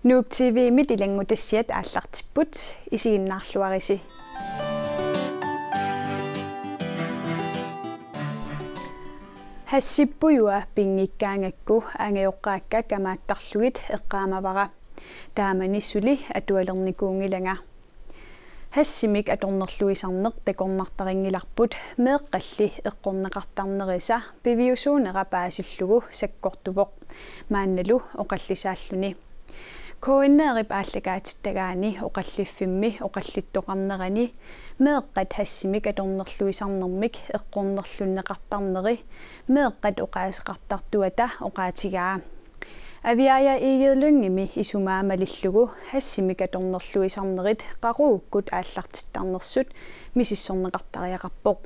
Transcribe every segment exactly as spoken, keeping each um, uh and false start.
Nuuk T V-mit ilanngutassiat aallartipput, isiginnaarluarisi. Haship pujua pinngikkaangakku angajoqqaakka kamaattarlugit eqqaamavara. Taamani suli atualernikuunngilanga. Hashimik atornerluisarneq takornartarinngilarput meeqqalli eqqorneqartarnerisa piviusuunera paasillugu sakkortuvoq, maannalu oqallisaalluni. K N R-ip aallakaatittagaani oqalliffimmi oqallittoqarnerani meeqqat hashimik atornerluisarnermik eqqornerlunneqartarneri meeqqat oqaaseqartartuata oqaatigaa. Aviaja Egede Lyngemi isumaa malillugu hashimik atornerluisarnerit qaqugukkut aallartittarnersut misissorneqartariaqarpoq.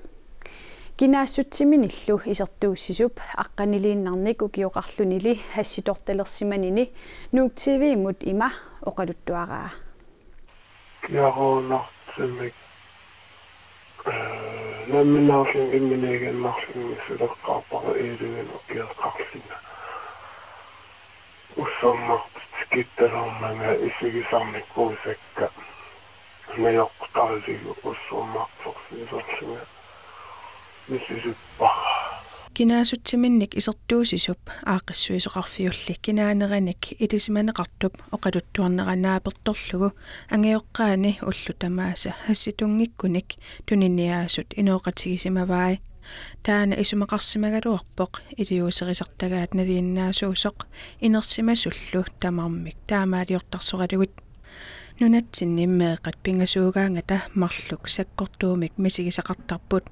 Kinaassutsiminillu isertuussisup aqqaniliinnarnik ukioqarlunili hashitortalersimanini Nuuk T V-mut ima oqaluttuaraa. Ikiaroornartumik, eh, nammineerluni imminiiginnarluni misileqqaarpara iilivin ukioqarlunga. Ussornartut tikittalermanga isigisarnikuusakka najoqqutaallugit ussornartorsiusorlunga misilippara. Kinaassutsiminnik isertuussisup aaqqissuisoqarfiulli kinaaneranik ilisimaneqartup oqaluttuarnera naapertorlugu angajoqqaani ullut tamaasa hashituunngikkunik tuniniaasut inooqatigisimavai. Taanna isumaqarsimagaluarpoq iliuuserisartagaat nalinginnaasuusoq inersimasullu tamarmik taamaaliortarsoralugit. Nunatsinni meeqqat pingasuugaangata marluk sakkortuumik misigisaqartarput.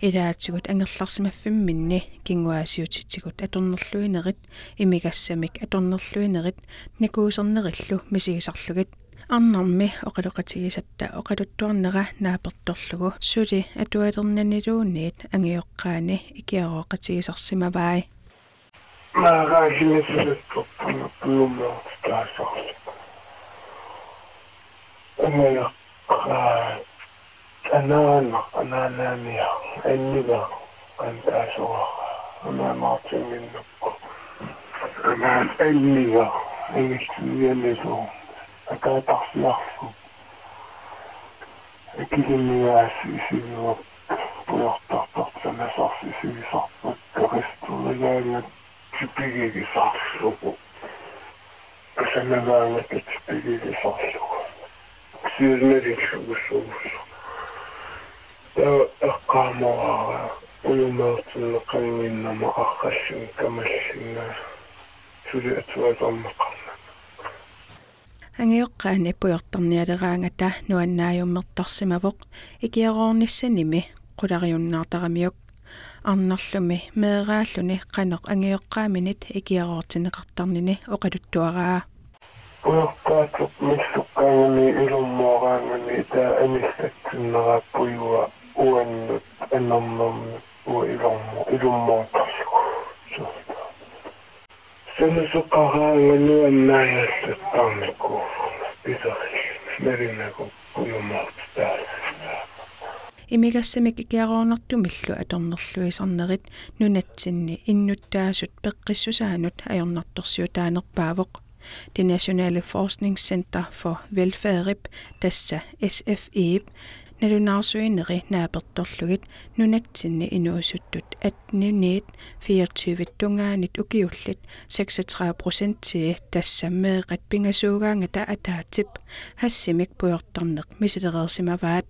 Ilaatigut angerlarsimaffimminni kinguaassiuutitigut atornerluinerit, imigassamik atornerluinerit nakuusernerillu misigisarlugit. Arnarmi oqaloqatigisatta oqaluttuarnera naapertorlugu suli atualernaniluunniit angajoqqaani ikiarooqatigisarsimavai. Meeraalluni sulissorpunga pujumoortitaasarlugu. Angajoqqaat anaanaq, anaanaaniaq, anniveq, qantaasoraara, anaanaartinnginnakku. Anaanaq, anniveq, angitsuianilu, ataatarsiarlu. Akiliniaasi isigivat pujortartortut sanasarsi isigisarpakka restaurerigaangat tipigigisarlugu. Asanagaangata tipigigisarlugu. Siunnerisuusuusu. Taava eqqaamavara pujumoortinneqannginnama arrallinga kamallunga suli atualerneqarnata. Angajoqqaani pujortarnialeraangata nuannaajummertarsimavoq ikiaroornissanimi qulariunnaartaramiuk. Arnarlumi meeraalluni qanoq angajoqqaaminit ikiaroortinneqartarnini oqaluttuaraa. Pujortaatut missukkaangami ilummooraangami taava anillatsinnera pujua uannut anernermut uanga ilummo-, ilummoortarlugu. Sanasuqaraangat nuannaajaallattarnikuuvugut piserilluni nalunagu pujumoortitaalassaaq. Imigassamik ikiaroornartumillu atornerluisarnerit nunatsinni innuttaasut peqqissusaannut ajornartorsiutaanerpaavoq. Det Nationale Forskningscenter for Velfærd, tassa S F I-p, nalunaarsuineri naapertorlugit nunatsinni inuusuttut atteniniit fireogtyve tungaanit ukiullit seksogtredive procentii, tassa meeqqat pingasuugaangata ataatsip, hashimik pujortarneq misilereersimavaat.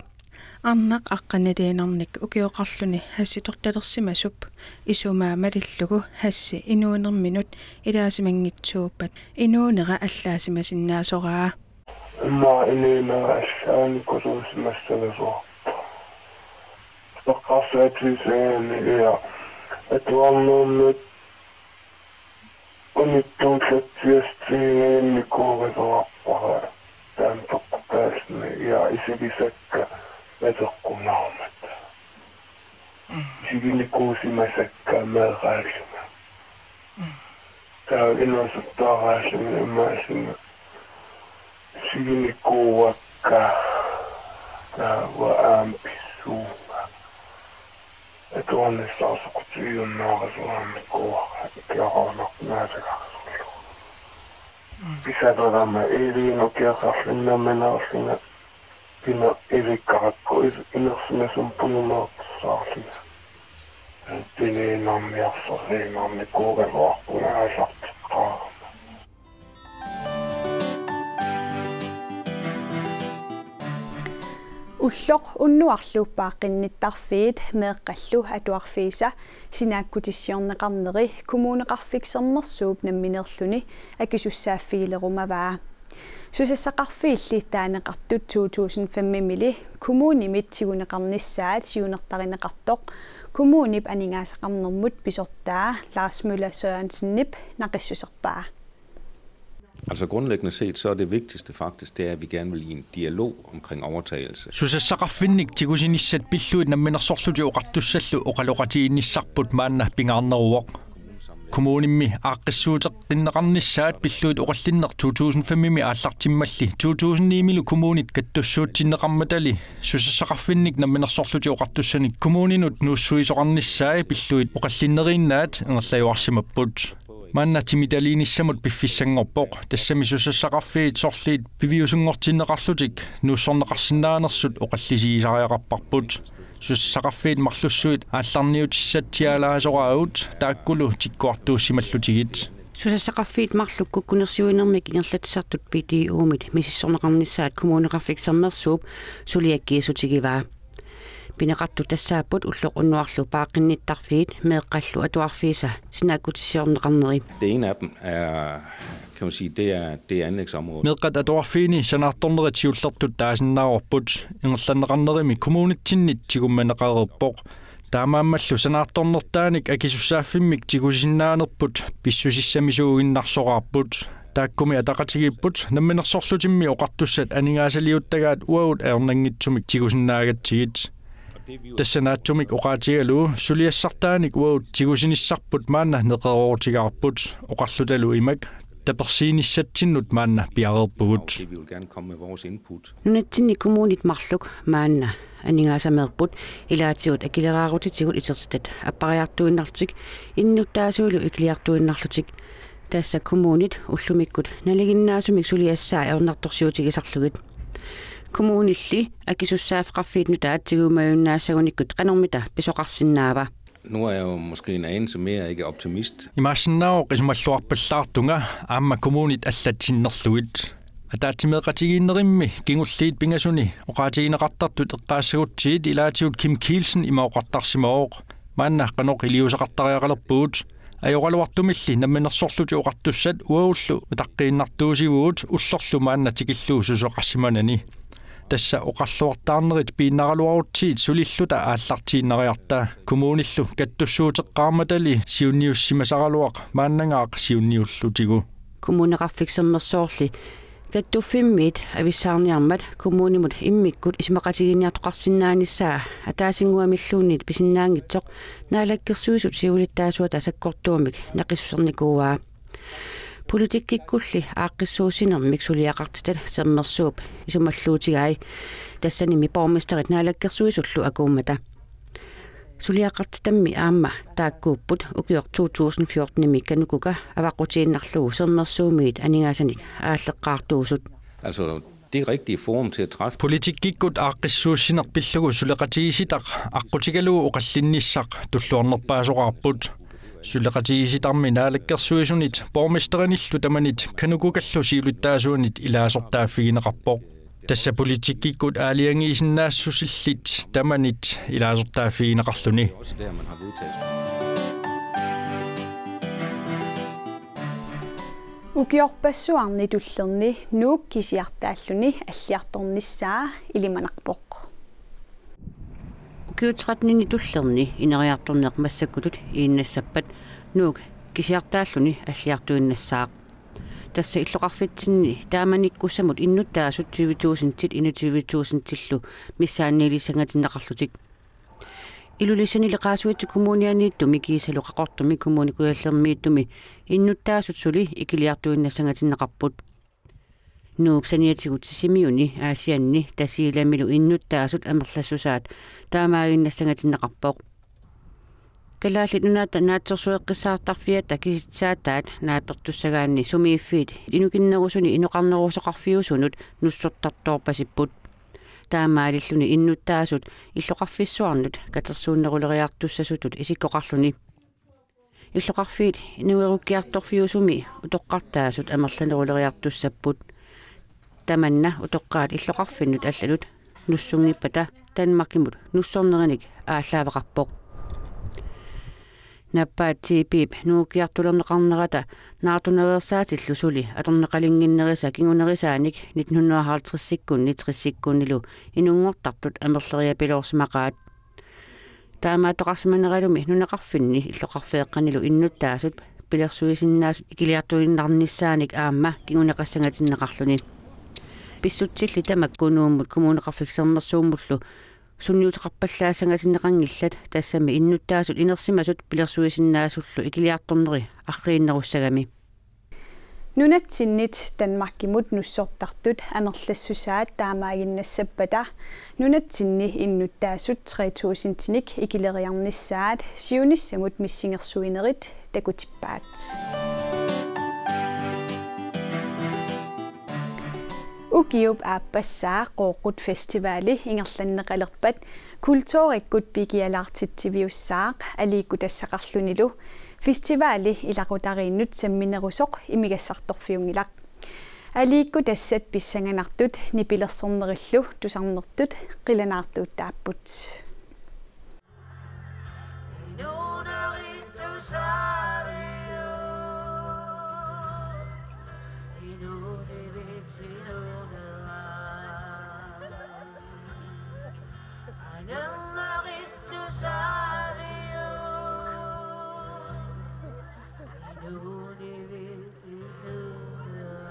Arnaq aqqaniliinnarnik ukioqarluni hashitortalersimasup isumaa malillugu hashi inuunerminut ilaasimanngitsuuppat inuunera allaasimasinnaasoraa. Immaqa inuunera allaanikuusimassagaluarpoq. Eqqarsaatigisagaanni ia atuarnermut unittuullatsiassutigingajannikooraluarpara taanna toqqutaallugu ia isigisakka nateqqunnarmata. Isiginikuusimasakka meeraallunga. Taava inuusuttuaraallunga imaallunga isiginikuuakka taava aamma pissuunga. Atuarnissaq soqutigiunnaarasuunnikuuara ikiaroornartoq naalagaasullugu. Pisaqarama iiliinukioqarlunga nammineerlunga pina ilikkarakku il-, inersimasumik punumaartussaarlunga. Piniinnarniarsorniinnarnikuugaluarpunga aallartiqqaarama. Ulloq unnuarlu paaqqinnittarfiit meeqqallu atuarfiisa sinaakkutissiorneqarneri Kommuneqarfik Sermersuup nammineerluni akisussaaffigilerumavaa. Susassaqarfiilli taaneqartut to tusind fem-imili kommunimit tiguneqarnissaat siunertarineqartoq kommunip aningaasaqarnermut pisortaa Lars Møller Sørensenip naqissuserpaa. Altså grundlæggende set, så er det vigtigste faktisk, det er, at vi gerne vil i en dialog omkring overtagelse. Susassaqarfinnik tigusinissat pillugit Namminersorlutik Oqartussallu oqaloqatigiinnissarput maanna pingaarneruvoq. Kommunimmi aaqqissuuteqqinneqarnissaat pillugit oqallinneq to tusind fem-imi aallartimmalli to tusind ni-milu kommunit kattussuutsinneqarmatali susassaqarfinnik Namminersorlutik Oqartussanik kommuninut nuussuisoqarnissai pillugit oqallinneriinnaat ingerlajuarsimapput. Maanna timitaliinissamut piffissanngorpoq, tassami susassaqarfiit sorliit piviusunngortinneqarlutik nuussorneqarsinnaanersut oqallisigisariaqarparput. Susassaqarfiit marlussuit aallarniutissatsialaasoraagut taakkulu tikkuartuussimallutigit. Susassaqarfiit marluk kukkunersiuinermik ingerlatsisartut P T O-mit misissorneqarnissaat Kommuneqarfik Sermersuup suliakkiissutigivaa. Pineqartut tassaapput ulloq unnuarlu paaqqinnittarfiit meeqqallu atuarfiisa sinaakkutissiorneqarneri. Det ene af dem er, kan man sige, det er, det er anlægsområdet. Meeqqat atuarfiini sanaartornerit siullertut taasinnaavarput, ingerlanneqarnerimi kommunitsinnit tigummaneqareerpoq. Taamaammallu sanaartornertaanik akisussaaffimmik tigusisinnaanerput pissusissamisuuginnarsoraarput. Taakkumi ataqatigiipput Namminersorlutimmi Oqartussat aningaasaliuttagaat uagut ajornanngitsumik tigusinnaagatsigit. Tassa naatsumik oqaatigalugu suliassartaanik uagut tigusinissarput maanna neqeroorutigaarput, oqarlutalu imak: Tapersiinissatsinnut maanna piareerpugut. Det, vi vil gerne komme med vores input. Nunatsinni kommunit marluk maanna aningaasameerput, ilaatigut akileraarutitigut itertitat appariartuinnarlutik innuttaasuilu ikiliartuinnarlutik. Tassa kommunit ullumikkut nalinginnaasumik suliassaat ajornartorsiutigisarlugit. Kommunilli akisussaaffeqarfiit nutaat tigummaviinnaassagunikkut qanormita pisoqarsinnaava? Nu er jeg jo måske en anelse mere ikke optimist. Imaassinnaavoq isumalluarpallaartunga aamma kommunit allat sinnerlugit. Ataatsimeeqatigiinnerimmi kingulliit pingasuni oqaatigineqartartut eqqaassagutsigit ilaatigut Kim Kielsen ima oqartarsimavoq: Maanna qanoq iliuuseqartariaqalerpugut. Ajoraluartumilli Namminersorlutik Oqartussat uagullu utaqqiinnartuusivugut ullorlu maanna tikillugu susoqarsimanani. Tassa oqalluartaarnerit piinnaraluarutsigit sulilluta aallartiinnariarta. Kommunillu kattussuuteqqaarmatali siunniussimasaraluaq maannangaaq siunniullutigu. Kommuneqarfik Sermersoorli kattuffimmiit avissaarniarmat kommunimut immikkut isumaqatigiinniartoqarsinnaanissaa ataasinnguamilluunniit pisinnaanngitsoq Naalakkersuisut siulittaasuata sakkortuumik naqissuternikuuaa. Politikkikkulli aaqqissuussinermik suliaqartitat Sermersuup isumalluutigai, tassanimi borgmesterit Naalakkersuisullu akuummata. Suliaqartitammi aamma taakkuupput ukioq to tusind fjorten-imi KANUKOKA avaqqutiinnarlugu Sermersuumiit aningaasanik aalleqqaartuusut. Altså, det rigtige forum til at træffe. Politikkikkut aaqqissuussineq pillugu suleqatigiissitaq aqqutigalugu oqallinnissaq tulluarnerpaasoraarput. Suleqatigiissitarmi Naalakkersuisunit borgmesterinillu tamanit KANUKOKA-llu siulittaasuanit ilaasortaaffigineqarpoq. Tassa politikkikkut aalajangiisinnaassusillit tamanit ilaasortaaffigineqarluni. Det er også der, man har vedtaget. Ukiorpassuarni tullerni Nuuk kisiartaalluni alliartornissaa ilimanarpoq. Ukiut tretten-ini tullerni ineriartorneq massakkutut iinnassappat Nuuk kisiartaalluni alliartuinnassaaq. Tassa illoqarfitsinni taamanikkussamut innuttaasut tyve tusindit enogtyve tusindillu missaanniilissangatinneqarlutik. Ilulissanili Qaasuitsup Kommunianiittumi kiisalu Qaqortumi Kommune Kujallermiittumi innuttaasut suli ikiliartuinnassangatinneqarput. Nuup saniatigut Sisimiuni, Aasianni, Tasiilamilu innuttaasut amerlassusaat taamaaginnassangatinneqarpoq. Kalaallit Nunaata Naatsorsueqqissaartarfiata kisitsaataat naapertussagaanni sumiiffiit inukinnerusuni inoqarnerusoqarfiusunut nussortartoorpasipput. Taamaalilluni innuttaasut illoqarfissuarnut katersuunneruleriartussasutut isikkoqarluni. Illoqarfiit inuerukkiartorfiusumi utoqqartaasut amerlaneruleriartussapput. Tamanna utoqqaat illoqarfinnut allanut nussunngippata Danmarkimut nussornerinik aallaaveqarpoq. Nappaat T B-p nungukkiartulerneqarnerata naartunaveersaatillu suli atorneqalinnginnerisa kingunerisaanik nitten hundrede og halvtredsikkunni tressikkunnilu inunngortartut amerleriapiloorsimaqaat. Taamaattoqarsimaneralumi nunaqarfinni illoqarfeeqqanilu innuttaasut pilersuisinnaasut ikiliartuinnarnissaannik aamma kinguneqassangatinneqarluni. Pissutsilli tamakku Nuummut Kommuneqarfik Sermersuumullu sunniuteqarpallaassangatinneqanngillat, tassami innuttaasut inersimasut pilersuisinnaasullu ikiliartorneri arriinnerussagami. Nunatsinnit Danmarkimut nussortartut amerlassusaat taamaaginnassappata nunatsinni innuttaasut tre tusindinik ikileriarnissaat siunissamut missingersuinerit takutippaat. Ukiup aappassaa Qooqqut Festivali ingerlanneqalerpat kulturikkut pikialaartitsiviussaaq aliikkutassaqarlunilu festivali ilaqutariinnut samminerusoq imigassartorfiunngilaq. Aliikkutassat pissanganartut nipilersornerillu tusarnertut qilanaartuuttaapput.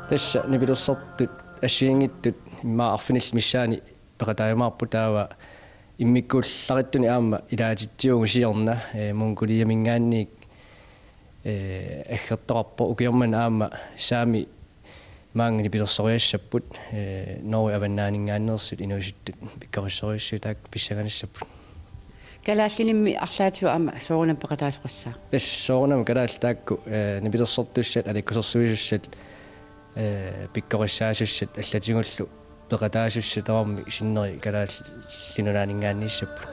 Tassa nipilersortut assigiinngitsut immaqa arfinillit missaanni peqataajumaarput, taava immikkuullarittunik aamma ilaatitsivugut siorna, ee, Mongoliaminngaanniit, ee, aggertoqarpoq. Ukioq manna aamma saami maanga nipilersoriassapput, ee, Norge avannaaninngaanneersut inuusuttut pikkorissorujussuit taakku pissanganassapput. Kalaallinimmi arlaatigut aamma soorunami peqataasoqassaaq? Tassa soorunami kalaallit taakku, ee, nipilersortussat, aliikkusersuisussat, ee, pikkorissaasussat allatigullu peqataasussat tamarmik sinneri Kalaallit Nunaanninngaanniissapput.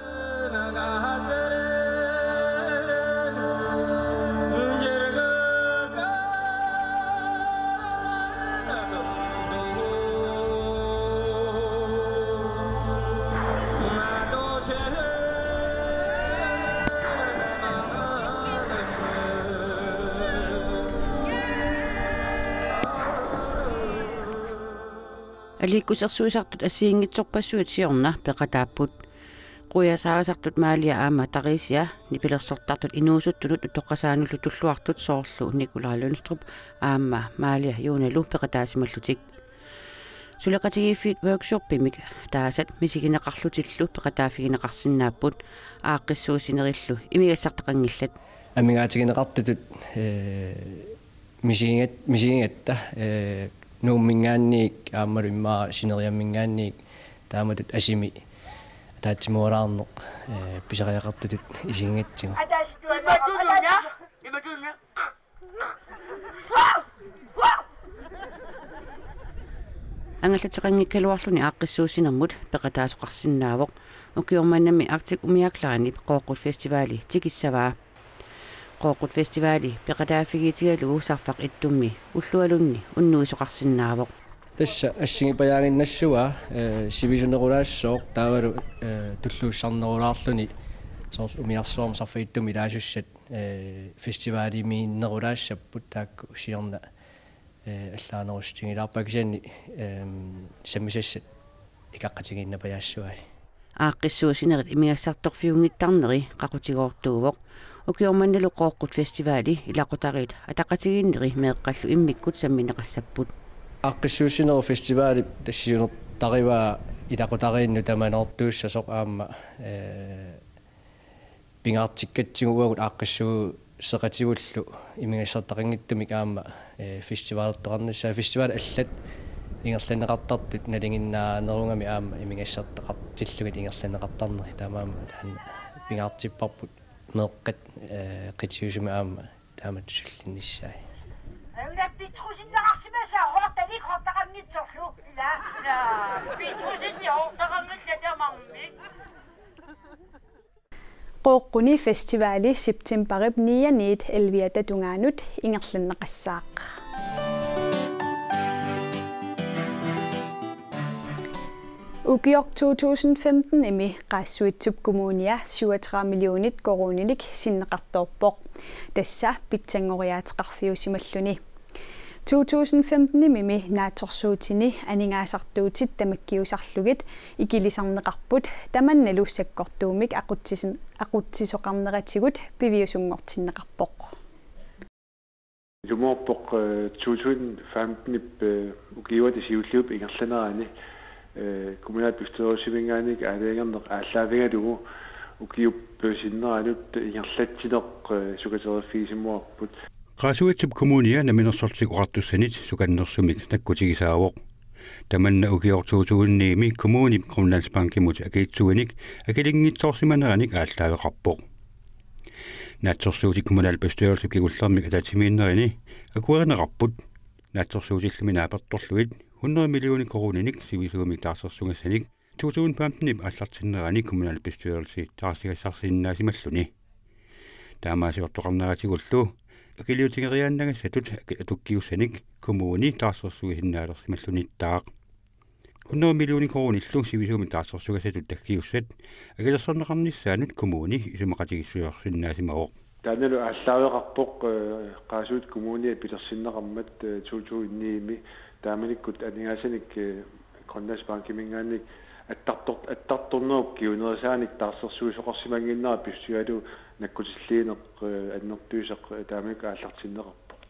Aliikkusersuisartut assigiinngitsorpassuit siorna peqataapput. Quiasaarisartut Maalia aamma Tarisia nipilersortartut inuusuttunut utoqqasaanullu tulluartut, soorlu Nikolaj Lyngstrup aamma Maalia Juunalu peqataasimallutik. Suleqatigiiffiit workshopimik taasat misigineqarlutillu peqataaffigineqarsinnaapput, aaqqissuussinerillu imigassartaqanngillat. Amigaatigineqartutut, ee, misigigat-, misigigatta, ee, Nuumminngaanniit aammalu immaqa Sineriamminngaanniit taamatut asimi ataatsimuulaarneq, ee, pisariaqartutut isigigatsigu. Angallateqanngikkaluarluni aaqqissuussinermut peqataasoqarsinnaavoq. Ukioq mannami Arctic Umiarklaanip Qooqqut Festivali tikissavaa. Qooqqut Festivali peqataaffigiitigalugu Sarfaq Ittummi ullualunni unnuisoqarsinnaavoq. Tassa assingipajaaginnassuaa, ee, sivisunerulaassaaq taavalu, ee, tulluussarnerulaarluni soorlu umiarsuarmi Sarfaq Ittummi ilaasussat, ee, festivalimiinnerulaassapput taakku siorna, ee, allaanerussutigilaarpakka, kisianni, eem, sammisassat ikaqqatigiinnapajaassuai. Aaqqissuussinerit imigassartorfiunngittarneri qaqutigoortuuvoq. Ukioq mannalu Qooqqut Festivali ilaqutariit ataqatigiinneri meeqqallu immikkut sammineqassapput. Aaqqissuussinerup festivalip tassa siunertarivaa ilaqutariinnut tamanoortuussasoq aamma, ee, pingaartikkatsigu uagut aaqqissuusseqatigullu imigassartaqanngitsumik aamma, ee, festivalertoqarnissaa. Festivalit allat ingerlanneqartartut nalinginnaanerugami aamma imigassartaqartillugit ingerlanneqartarneri, taamaammat taanna pingaartipparput. Meeqqat, eh, qitiusumi aamma taamatut sullinnissaat. Ila pitrusinneqarsimasaa hortanik hortaqanngitsorlu. Ila. Ila pitrusinni hortaqanngillat tamarmik. Qooqquni festivali septembarip nianiit elviata tungaanut ingerlanneqassaaq. Ukioq to tusind femten-imi Qaasuitsup Kommunia syvogtredive millionit koruuninik sinneqartoorpoq. Tassa pitsanngoriaateqarfiusimalluni. To tusind femten-imi naatsorsuutini aningaasartuutit tamakkiusarlugit ikilisarneqarput, tamannalu sakkortuumik aqutsisin-, aqutsisoqarneratigut piviusunngortinneqarpoq. Ilumoorpoq, eh, to tusind femten-ip, eh, ukiuata siulliup ingerlanerani, eh, kommunalbestyrelsiminngaanniit aalajangerneq aallaavigalugu ukiup sinneranut ingerlatsineq, eh, sukateriffigisimmavarput. Qaasuitsup Kommunia Namminersorlutik Oqartussanit sukannersumik nakkutigisaavoq. Tamanna ukioq to tusind ni-mi kommunip Grønlandsbankimut akitsuinik akilinngitsoorsimaneranik aallaaveqarpoq. Naatsorsuutit kommunalbestyrelsip kingullermik atatsimiinnerini akuerineqarput. Naatsorsuutillumi naapertorlugit hundrede millioner koruuninik sivisuumik taarsersugassanik to tusind femten-ip aallartinnerani kommunalbestyrelsi taarsigassarsinnaasimalluni. Taamaasiortoqarneratigullu akiliutigeriaannagassatut ak-, atukkiussanik kommuni taarsersuisinnaalersimallunittaaq. Hundrede millioner koruunillu sivisuumik taarsersugassatut takkiussat akilersorneqarnissaannut kommuni isumaqatigiissusiorsinnaasimavoq. Taannalu aallaaveqarpoq, eh, Qaasuitsup Kommunia pilersinneqarmat, eh, to tusind ni-mi taamanikkut aningaasanik, eh, Grønlandsbankiminngaanniit attartor-, attartornerup kingunerisaanik taarsersuisoqarsimannginnera pissusialu nakkutilliineq, eh, annertuisoq, eh, taamanikkut aallartinneqarpoq.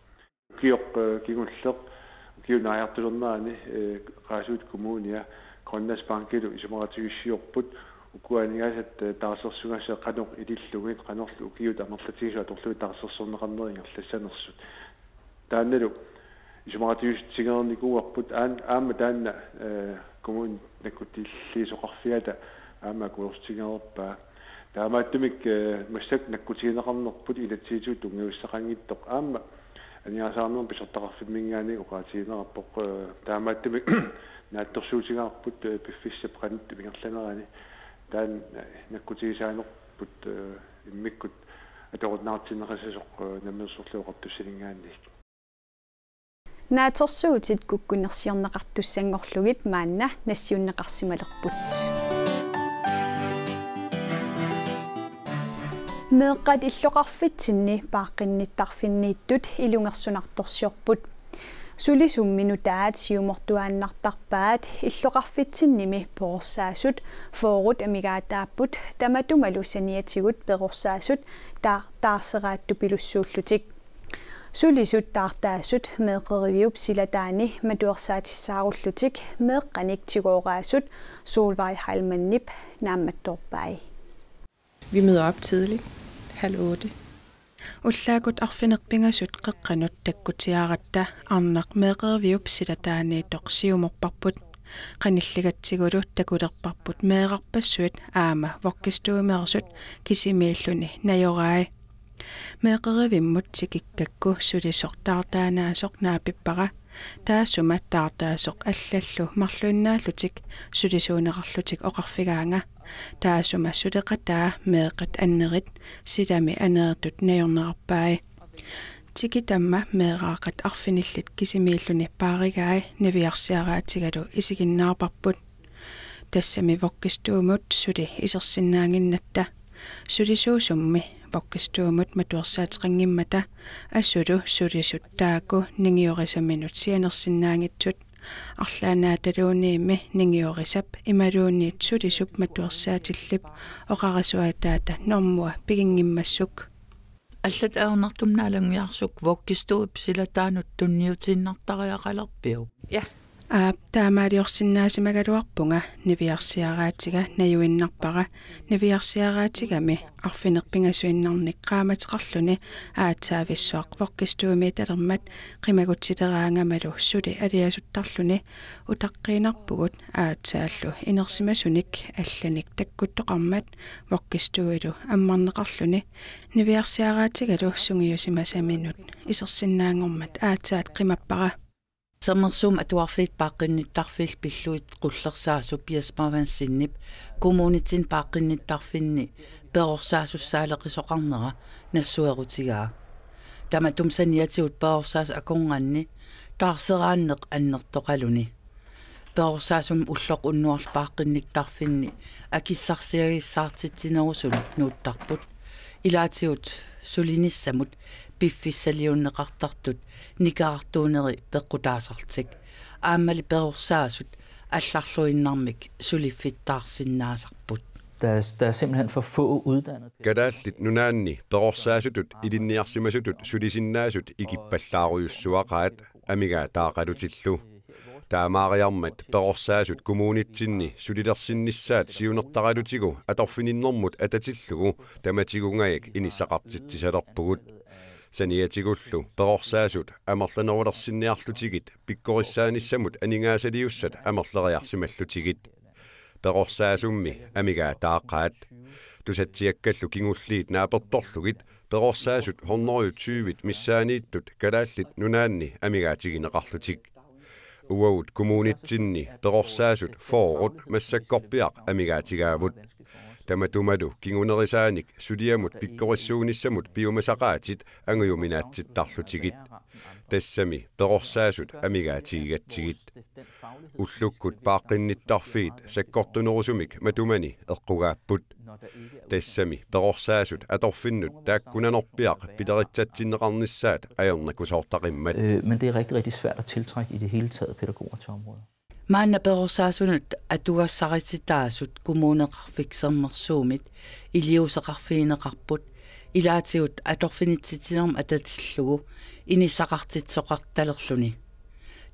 Ukioq, eh, kingulleq, ukiup naajartulernerani, eh, Qaasuitsup Kommunia Grønlandsbankilu isumaqatigiissiorput ukua aningaasat, eh, taarsersugassat qanoq ilillugit, qanorlu ukiut amerlatigisut atorlugit taarsersorneqarnerat ingerlassanersut. Taannalu isumaqatigiissutigereernikuuarput aan-, aamma taanna, eh, kommunip nakkutilliisoqarfiata aamma akuersutigereerpaa. Taamaattumik, eh, massakkut nakkutigineqarnerput inatsisitigut tunngavissaqanngitsoq aamma aningaasaarnermut pisortaqarfimminngaanniit oqaatigineqarpoq, eh, taamaattumik naatsorsuutigaarput, eh, piffissap qanittup ingerlanerani taanna, eh, nakkutigisaanerput, eh, immikkut atorunnaartinneqassasoq, eh, Namminersorlutik Oqartussaninngaanniit. Naatsorsuutit kukkunersiorneqartussanngorlugit maanna nassiunneqarsimalerput. Meeqqat illoqarfitsinni paaqqinnittarfinniittut ilungersunartorsiorput. Sulisummi nutaat siumortuaannartarpaat illoqarfitsinnimi perorsaasut fyrret amigaataapput, tamatumalu saniatigut perorsaasut ta-, taarseraattupilussuullutik. Sulisut taartaasut meeqqeriviup silataani matuersaatissaarullutik meeqqanik tigooraasut Solvej Heilmannip naammattoorpai. Vi møder op tidligt, halv otte. Ullaakkut arfineq-pingasut qeqqanut takkutiaratta arnaq meeqqeriviup silataaniittoq siumorparput. Qanilligatsigulu takulerparput meerarpassuit aamma vuggestuemeersut kisimiilluni najorai. Meeqqerivimmut tikikkakku sulisoq taartaanaasoq naapippara. Taassuma taartaasoq allallu marluinnaallutik sulisuuneqarlutik oqarfigaanga: Taassuma suleqataa meeqqat annerit silami aneertut najornerarpai. Tikitama meeraaqat arfinillit kisimiilluni paarigai niviarsiaraatigalu isiginnaarparput. Tassami vuggestuemut suli isersinnaannginnatta. Sulisuusummi vuggestuemut matuersaateqanngimmata asulu sulisut taakku ningiorisaminut sianersinnaanngitsut. Arlaannaataluunniimmi ningiorisap imaluunniit sulisup matuersaatillip oqarasuaataata normua piginngimmassuk. Allat ajornartumik naalanngiarsuk vuggestuep silataanut tunniutiinnartariaqalerpiuk? Ja. Aap, taamaaliorsinnaasimagaluarpunga niviarsiaraatiga najuinnarpara. Niviarsiaraatigami arfineq-pingasuinnarnik qaammateqarluni aatsaavissuaq vuggestuemiittalermat qimagutsileraangamalu suli aliasuttarluni. Utaqqiinnarpugut aatsaallu inersimasunik allanik takkuttoqarmat vuggestueilu ammarneqarluni. Niviarsiaraatigalu sungiusimasaminut isersinnaanngormat aatsaat qimappara. Sermersuup Atuarfiit paaqqinnittarfiillu pillugit qullersaasup Jesper Van Zinip kommunitsinni paaqqinnittarfinni perorsaasussaaleqisoqarnera nassuerutigaa. Tamatuma saniatigut perorsaasut akornanni taarseraanneq annertoqaluni. Perorsaasummi ulloq unnuarlu paaqqinnittarfinni akissarsiagissaartitsinerusunut nuuttarput. Ilaatigut sulinissamut piffissaliunneqartartut nikerartuuneri peqqutaasartik. Aammali perorsaasut allarluinnarmik suliffittaarsinnaasarput. Der er, der er simpelthen for få uddannede. Kalaallit Nunaanni perorsaasutut ilinniarsimasutut sulisinnaasut ikippallaarujussuaqaat amigaataaqalutillu. Taamaariarmat perorsaasut kommunitsinni sulilersinnissaat siunertaralutigu atorfininnermut atatillugu tamatigungajak inissaqartitsisalerpugut. Saniatigullu perorsaasut amerlanerulersinniarlutigit pikkorissaanissamut aningaasaliussat amerleriarsimallutigit. Perorsaasummi amigaataaqaat. Tusatsiakkallu kingulliit naapertorlugit perorsaasut hundrede tyvit missaanniittut Kalaallit Nunaanni amigaatigineqarlutik. Uagut kommunitsinni perorsaasut fyrret massakkorpiaq amigaatigaavut. Tamatumalu kingunerisaanik suliamut pikkorissuunissamut piumasaqaatit angujuminaatsittarlutigit. Tassami perorsaasut amigaatigigatsigit. Ullukkut paaqqinnittarfiit sakkortunerusumik matumani eqqugaapput. Tassami perorsaasut atorfinnut taakkunanorpiaq pileritsatsinneqarnissaat ajornakusoortaqimmat. Øh, men det er rigtig, rigtig svært at tiltrække i det hele taget pædagoger til området. Maanna perorsaasunut atugassarititaasut Kommuneqarfik Sermersuumit iliuuseqarfigineqarput, ilaatigut atorfinitsitsinermut atatillugu inissaqartitsisoqartalerluni.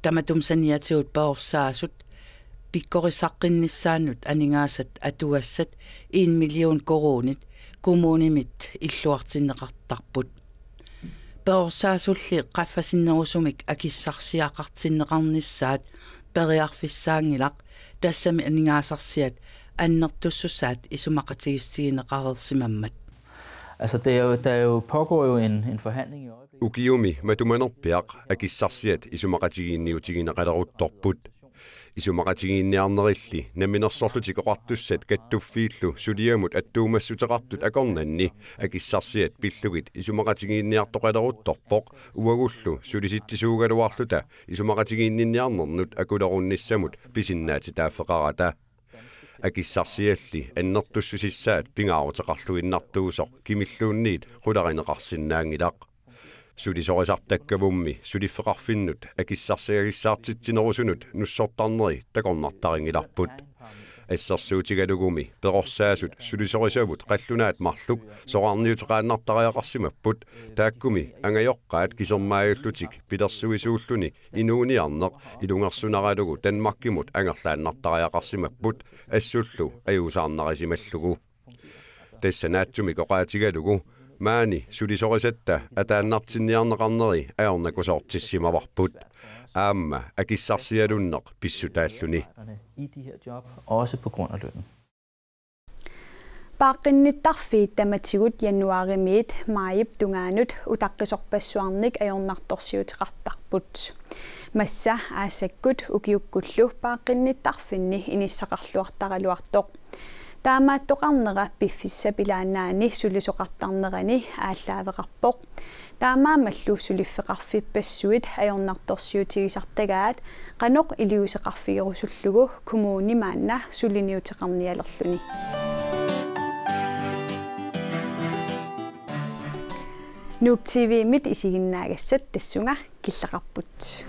Tamatuma saniatigut perorsaasut pikkorissaqqinnissaannut aningaasat atugassat en million koruunit kommunimit illuartinneqartarput. Perorsaasulli qaffasinnerusumik akissarsiaqartinneqarnissaat periarfissaanngilaq, tassami aningaasarsiat annertussusaat isumaqatigiissutigineqareersimammat. Altså, det er jo, der er jo, pågår jo en, en forhandling i øjeblikket. Ukiumi matumanerpiaq akissarsiat isumaqatigiinniutigineqaleruttorput. Isumaqatigiinniarnerilli Namminersorlutik Oqartussat kattuffiillu suliamut attuumassuteqartut akornanni akissarsiat pillugit isumaqatigiinniartoqaleruttorpoq, uagullu sulisitsisuugaluarluta isumaqatigiinniarnernut akulerunnissamut pisinnaatitaaffeqarata. Akissarsialli annertussusissaat pingaaruteqarluinnartuusoq kimilluunniit qularineqarsinnaanngilaq. Sulisorisartakkavummi suliffeqarfinnut akissarsiagissaartitsinerusunut nussortarneri takornartarinngilarput. Assersuutigalugumi perorsaasut sulisorisavut qallunaat marluk soraarniuteqaannartariaqarsimapput, taakkumi angajoqqaat kisermaajullutik pilersuisuulluni inuuniarneq ilungersunaralugu Danmarkimut angerlaannartariaqarsimapput, assullu ajuusaarnarisimallugu. Tassa naatsumik oqaatigalugu maani sulisorisatta ataannartinniarneqarneri ajornakusoortissimavarput. Aamma akissarsialunneq pissutaalluni. I de her job, også på grund af lønnen. Paaqqinnittarfiit tamatigut januaarimiit maajip tungaanut utaqqisorpassuarnik ajornartorsiuteqartarput. Massa aassakkut ukiukkullu paaqqinnittarfinni inissaqarluartaraluartoq. Taamaattoqarnera piffissap ilaannaani sulisoqartarnerani aallaaveqarpoq. Taamaammallu suliffeqarfippassuit ajornartorsiutigisartagaat qanoq iliuuseqarfigerusullugu kommuni maanna suliniuteqarnialerluni. Nuuk T V-mit isiginnaagassat tassunga killeqarput.